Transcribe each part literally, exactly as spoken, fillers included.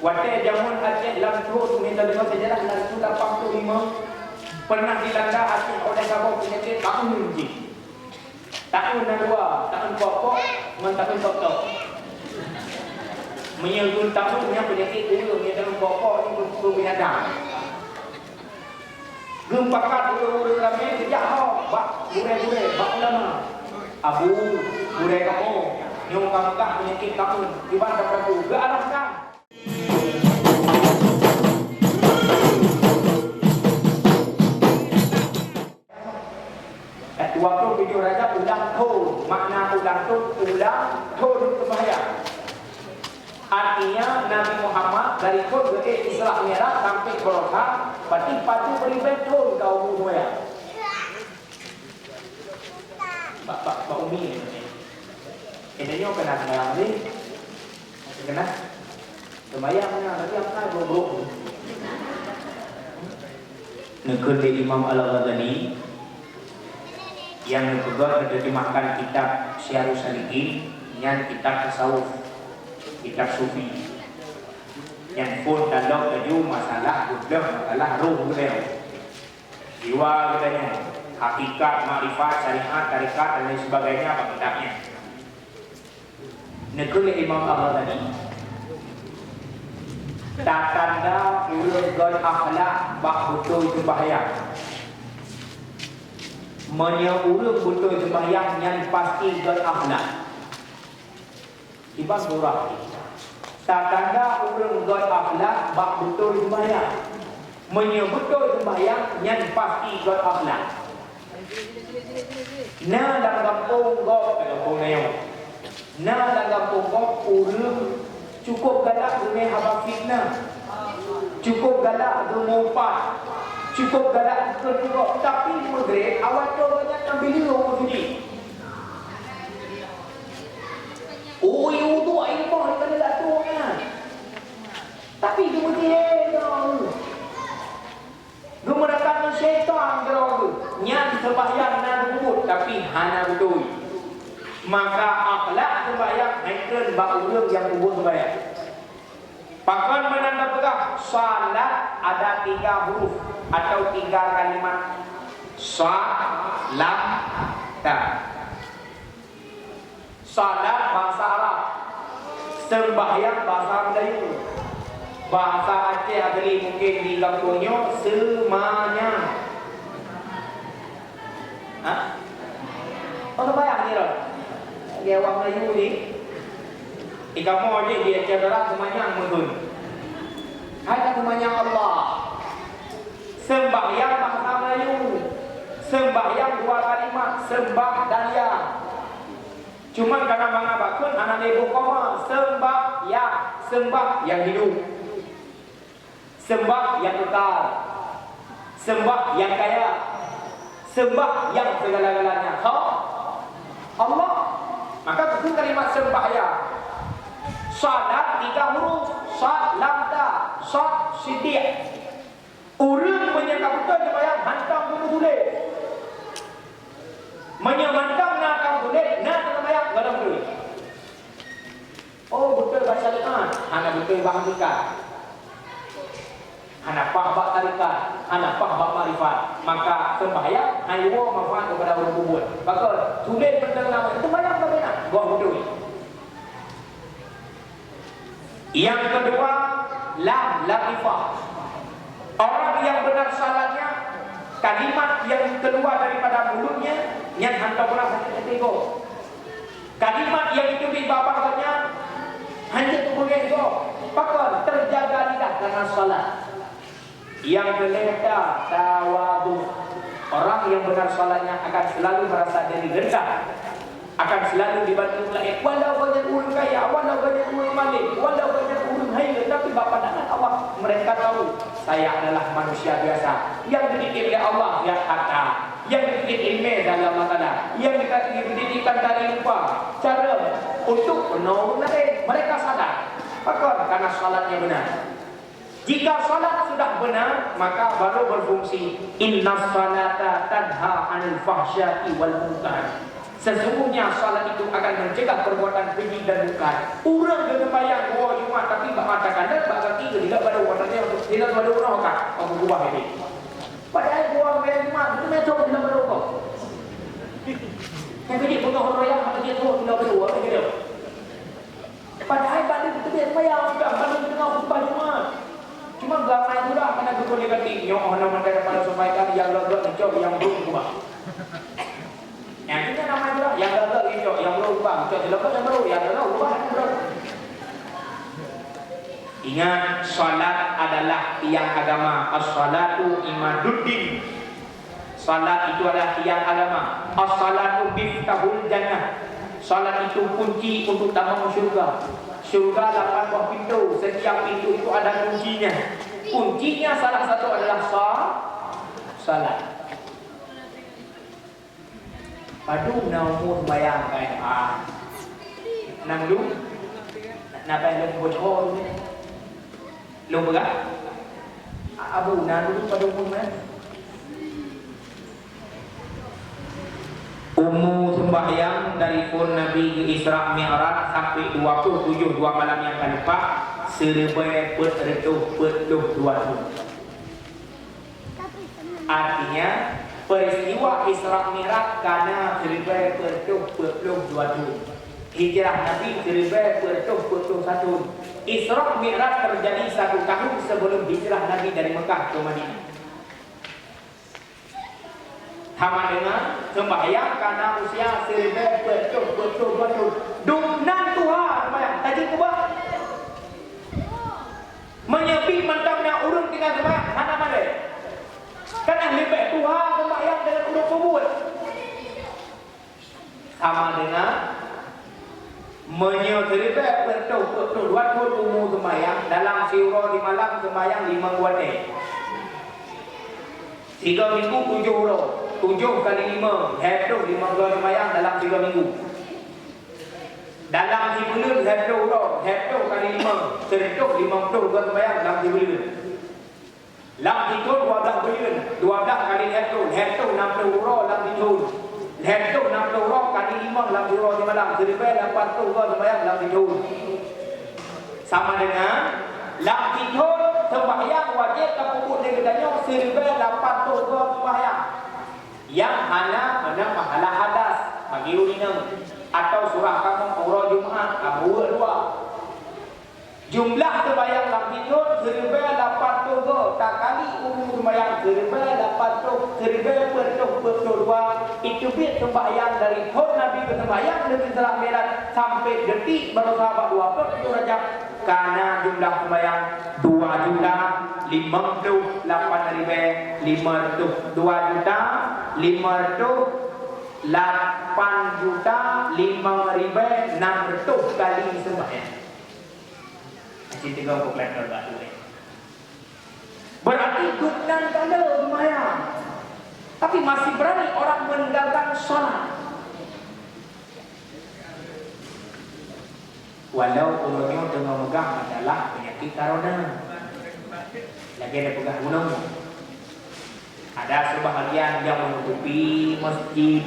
Watée jameun Aceh lam thon, meunyoe tadeungoe seujarah, lam thon lapan puluh lima, pernah dilanda Aceh oleh saboh peunyakét taun jih. Taun na dua, taun pokok ngon taun tok-tok. Meunyoe geutaun nyan peunyakét ureuëng, meunyoe taun pokok nyan keu, keu binatang. Geupakat ureuëng-ureuëng ramé geujak ho bak gurée-gurée, bak ulama. "Abu, gurée kamoe, nyoe ka meugah peunyakét taun, kiban tapeuratu, geuarahkan." Dua puluh tujuh Rajab ulang thon, makna ulang thon, ulang thon seumbahyang. Artinya, Nabi Muhammad dari thon geuék Isra Mi'raj sampai barokah, berarti patu beuribée thon ka umu seumbahyang. Bak, bak, bak umi ni. Kita nyoe keunan seumbahyang tadi. Keunan. Seumbahyang nyan, tapi apa buruk-buruk. Neukheun lé Imam Al-Ghazali nyang neupeugah, neuterjemahkan kitab Syiarus Salikin, nyan kitab tasawuf, kitab sufi. Nyang phon talok laju masalah beudôh, masalah roh beuleue. Jiwa geutanyoe, hakikat, makrifat, syariat, tarekat, dan lain sebagainya, bak kitab nyan. Neukheun lé Imam Al-Ghazali, tatanda ureuëng göt akhlak bak beutôi seumbahyang. Meunyoe ureuëng beutôi seumbahyang, nyan pasti göt akhlak. Kiban surah, tatanda ureuëng göt akhlak bak beutôi seumbahyang. Meunyoe beutôi seumbahyang, nyan pasti göt akhlak. Na lam gampông gob, lam gampông nyoe. Na lam gampông gob ureuëng cukôp galak deungon haba fitnah, cukôp galak deungon pat, cukôp galak keu teugok, tapi meugreb awai trok gobnyan lam bileue ureuëng judi. Ui, uduk ilmu daripada latu nyan. Tapi geumeusihe droe. Geumeurakam ngon syaitan droe. Nyan seumbahyang na geubuet, tapi hana beutôi. Maka akhlak seumbahyang hai kheun bak ureuëng nyang geubuet seumbahyang. Pakon meunan tapeugah, salat ada tiga huruf atau tiga kalimat. Sa, lam, ta. Salat bahasa Arab, seumbahyang bahasa Melayu, bahasa Aceh asli mungkin di gampông nyoe seumanyang. Ha? Oh, seumbahyang ni lah. Di awak Melayu ni, di kamoe je di Aceh Barat seumanyang mungkin. Hai ka seumanyang Allah. Seumbahyang bahasa Melayu. Seumbahyang dua kalimat, seumbah dan ya. Cuma kadang manga bakun hana lé boh koma, seumbah ya, seumbah yang hidup. Seumbah yang kekal. Seumbah yang kaya. Seumbah yang segala-galanya. Ha? Allah. Maka buku kalimat seumbah ya. Salat tiga huruf, sad lam ta, sad sidik. Ureuëng meunyoe ka beutôi seumbahyang hantom geumeutuléh. Meunyoe mantong na ka meutuléh, na ka seumbahyang, gohlom beutôi. Oh, beutôi bak syariat, hana beutôi bak hakikat. Hana paih bak tarekat, hana paih bak makrifat. Maka seumbahyang hana woe manfaat keupada ureuëng peubuet. Pakon, tuléh mantong na, seumbahyang ka beuna, goh beutôi. Yang kedua, lam, lam ifah. Orang yang benar salatnya, kalimat yang keluar daripada mulutnya, nyan hantom beuna sakét até gob. Kalimat yang dituléh babah gobnyan, hana teupeugét gob. Pakon, terjaga lidah karena salat. Yang kelima, tawadhu. Orang yang benar salatnya akan selalu merasa diri rendah, akan selalu dibantu oleh, walau banyak ureuëng kaya, walau banyak ureuëng malém, walau banyak ureuëng hai, tetapi bak pandangan Allah, mereka tahu, saya adalah manusia biasa. Yang dididik oleh Allah, ya kata. Yang dididik ilmu dalam masalah. Yang dididik tari rupa, cara untuk menolong lain. Mereka sadar. Pakon, karena salatnya benar. Jika salat sudah benar, maka baru berfungsi, "Inna salata tanha anil fahsya'i wal munkar." Sesungguhnya salat itu akan mencegah perbuatan keji dan mungkar. Ureuëng geuseumayang dua Jumat tapi bak mata kanan, bak Di dalam baru uroe ka, kamu ubah ini. Padahai buah main mak, itu main cok di dalam baru kau. Yang kecil bunga orang yang, yang kecil tu, di dalam baru, yang kecil. Padahai balik itu dia sembahyang, bukan balik tengah khutbah Jumat. Cuma ramai tu lah, karena dukun negatif. Nyoh, nama mereka pada sampaikan, yang lagak ni cok, yang belum ubah. Yang kita nama juga, yang gagal itu, yang berubah, cok jelek yang baru, yang gagal ubah yang baru. Ingat, salat adalah tiang agama. As-salatu imaduddin. Salat itu adalah tiang agama. As-salatu miftahul jannah. Salat itu kunci untuk tamong syurga. Syurga lapan buah pintu. Setiap pintu itu ada kuncinya. Kuncinya salah satu adalah sa-, salat. Padum na umu sembahyang, kan? Ah. Nam lu? Na pai lôn bocor tu. Lôn peugah? Abu na dulu padum umu sembahyang? Umu sembahyang dari phon Nabi geu Isra Mi'raj sampai dua puluh tujuh, dua malam nyang ka leupah, siribée peuet reutôh peuet ploh dua thon. Artinya, peristiwa Isra Mi'raj kana siribée peuet reutôh peuet ploh dua thon. Hijrah Nabi siribée peuet reutôh peuet ploh satu. Isra Mi'raj terjadi satu tahun sebelum hijrah Nabi dari Mekah ke Madinah. Hama deungon, sembahyang kana usia siribée peuet reutôh peuet ploh dua thon. Dumnan tuha sembahyang, tajeuet keubah. Meunyoe pih mantong na ureuëng tinggai seumbahyang, hana malée. Kan leubeh tuha seumbahyang deungon ureuëng peubuet. Sama deungon, meunyoe siribée peuet reutôh peuet ploh dua thon umu seumbahyang, dalam siuroe simalam seumbahyang limong watée. Sigoe minggu tujoh uroe, tujoh kali lima, lhée ploh limong goe seumbahyang dalam sigoe minggu. Dalam sibuleuen lhée ploh uroe, lhée ploh kali lima, sireutoh limong ploh goe seumbahyang lam sibuleuen. Lam sithon dua blaih buleuen, dua blaih kali lhée ploh, lhée ploh nam ploh uroe lam sithon. Lhée ploh nam ploh uroe kali limong lam siuroe simalam, siribée lapan ploh goe seumbahyang lam sithon. Sama deungon, lam sithon seumbahyang wajéb tapeubuet lé geutanyoe siribée lapan ploh goe seumbahyang. Nyang hana meunan pahala hadas bagi ureuëng inong, atau surah kamoe uroe Jumat kamoe weuek dua. Jumlah seumbahyang lam sithon siribée lapan ploh goe, takali umu seumbahyang siribée lapan ploh, siribée peuet reutôh peuet ploh dua, itu biet seumbahyang dari thon Nabi geuseumbahyang Isra Mi'raj sampai detik baroesa bak dua ploh tujoh Rajab, kana jumlah seumbahyang dua juta limong ploh lapan ribée lima reutôh, dua juta lima reutôh lapan juta limong ribée nam reutôh kali seumbahyang. Aci tiga puluh meter bak tu, eh. Berarti duknan gala seumbahyang. Tapi masih berani orang meninggalkan salat. Walau ulôn nyoe teungoh meugah adalah peunyakét corona. Lagée na peugah gunong. Ada sebahagian yang menutupi masjid.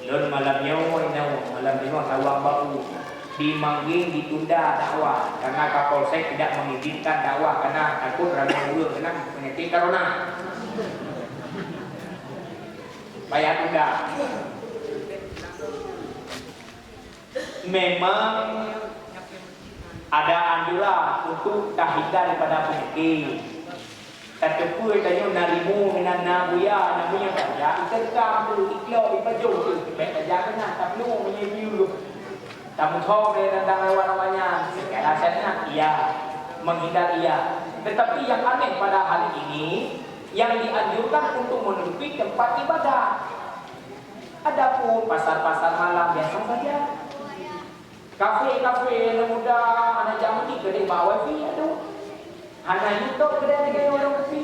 Lôn malam nyoe, nyoe, malam nyoe tawang bak u. Dimanggil ditunda dakwah karena Kapolsek tidak mengizinkan dakwah karena takut ramai ureuëng kena penyakit corona. Payah tunda. Memang ada anjuran untuk tahindar daripada penyakit. Tateupeue tanyoe na rimueng, na, na buya, na miyueb tajak, iteukam tu, iklok, ipajoh tu, bèk tajak keunan, taplueng meunyoe miyueb. Tameuthong lé teuntang hewan-hewan nyan, segala syarat, iya, menghindar iya. Tetapi yang aneh pada hari ini, yang dianjurkan untuk menutupi tempat ibadah. Adapun pasar-pasar malam biasa saja. Kafe-kafe aneuk muda, aneuk jak meuti keudeh bak wifi, aduh. Hana YouTube keudeh lagèe ureueng kupi.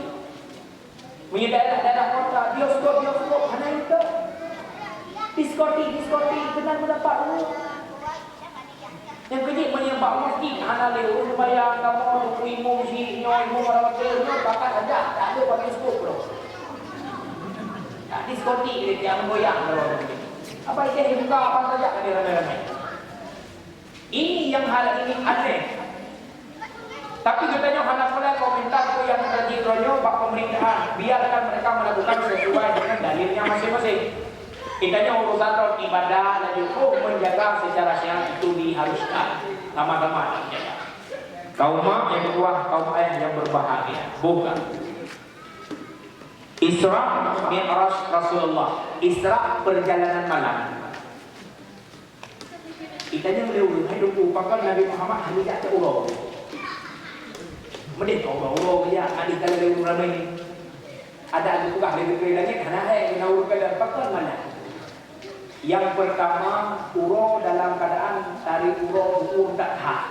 Meunyoe daerah-daerah kota, bioskop-bioskop hana YouTube. Diskotik, diskotik keunan meudapat ureueng. Nyang keujeuet meunyoe bak meuseujid hana lé ureueng seumayang, kamoe teungku imum syiek nyoe, imum orang hotel nyoe, pakat saja, tak ada bak bioskop tu. Tak diskotik dia, dia menggoyang kalau ada. Apa itu buka apa saja ada ramai-ramai. Ini yang hal ini aneh. Tapi geutanyoe hana peureulée komentar peue nyang teujadi droe nyoe bak peumerintahan, biarkan mereka melakukan sesuai dengan dalilnya masing-masing. Geutanyoe urusan droe ibadah laju oh menjaga secara syariat itu diharuskan sama-sama dijaga. Kaum mak yang kedua, kaum ayah yang berbahagia. Bukan. Isra Mi'raj Rasulullah. Isra perjalanan malam. Geutanyoe lé ureuëng hai dongku pakon Nabi Muhammad hana jak cok uroe. Meudeh ka uroe-uroe geujak, hana ka lé ureuëng ramé. Ada geupeugah lé geupeue langét hana hai geunaur keulan pakon mana. Yang pertama, uroe dalam keadaan tari uroe buur that that.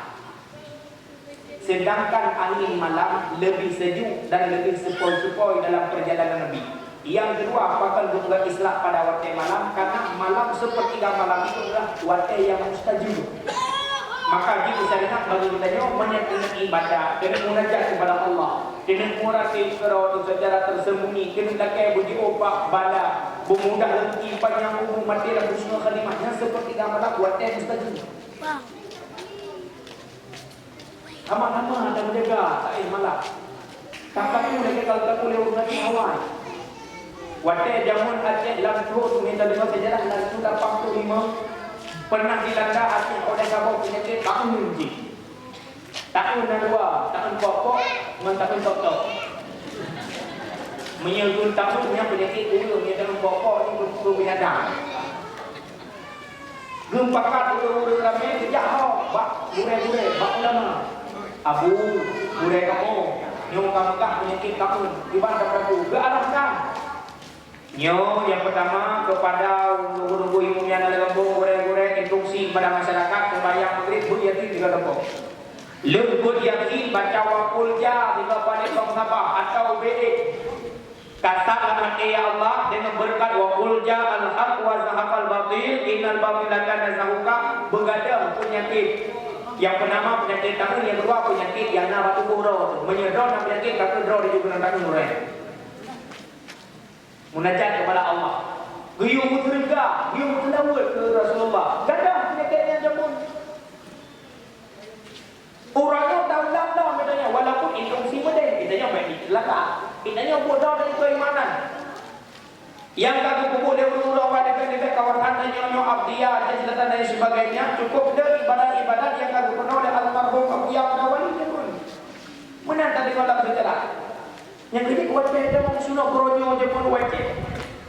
Sedangkan angin malam lebih sejuk dan lebih sepoi-sepoi dalam perjalanan Nabi. Yang kedua, pakon geupeugah Isra pada watée malam, karena malam sepertiga malam itu adalah watée yang mustajab. Maka jih beuseuringat bagi geutanyoe meunyoe keuneuk ibadah, keuneuk munajat kepada Allah, keuneuk meuratéb keudroe secara tersembunyi, keuneuk lakée beujiôh bak bala, beumudah rezeki, panyang umu, maté dalam husnul khatimah, nyan sepertiga malam watée mustajab. Sama-sama hana menjaga saat malam. Takapun lagée kalau takapun lé ureuëng ngaji awai. Watée jameun Aceh lam tuho tu mita deungoe seujarah lam tuho lapan puluh lima, pernah dilanda Aceh oleh saboh peunyakét taun jih. Taun na dua, taun pokok ngon taun tok-tok. Meunyoe taun nyan peunyakét ureuëng, meunyoe taun pokok ni keu binatang. Geupakat ureuëng-ureuëng ramé geujak ho bak gurée-gurée, bak ulama. Abu, gurée kamoe, nyoe ka meugah peunyakét kamoe, kiban kapeugah, geuarahkan. Nyoe nyang peutama keupada ureuëng-ureuëng imeum nyang na lam gampông, gurée-gurée, instruksi keupada masyarakat, seumbahyang Maghrib beuet Yasin di gampông. Lheueh beuet Yasin baca wa qul ja sigoe paleng bang sabah atau beuet. Kasat lam até, ya Allah, deungon beureukat wa qul ja'al haq wa zahaqal batil, innal batila kana zahuqa, beugadôh peunyakét. Nyang peunama peunyakét taun, nyang keudua peunyakét nyang na bak tuboh droe. Meunyoe droe na peunyakét, ka keuh droe jijak keunan taun uroe. Munajat keupada Allah. Geuyue meuteureuga, geuyue meuteulaweuet keu Rasulullah. Gadôh peunyakét nyan jameun. Uroe nyoe taun lam-lam geutanyoe, walaupun instruksi meudeh, geutanyoe bèk jiteulaka. Geutanyoe buet droe dari keimanan. Nyang ka geupeubuet lé ureueng-ureueng awai dekat-dekat kawasan tanyoe nyoe, Abdya, Aceh Selatan dan sebagainya, cukup le ibadat-ibadat nyang ka geupeurunoe lé almarhum Abuya Abdul Wali Jabun. Meunan tadeungoe lam seujarah. Nyang keuneuk watèe tamong sunat geuronyoe Jabun watèe.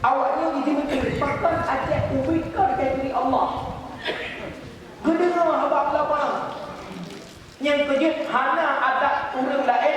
Awaknyan jiteumiké, pakon Aceh ubit ka dikheun Allah. Geudeungoe haba ulama. Nyang keujeuet hana adat ureueng laén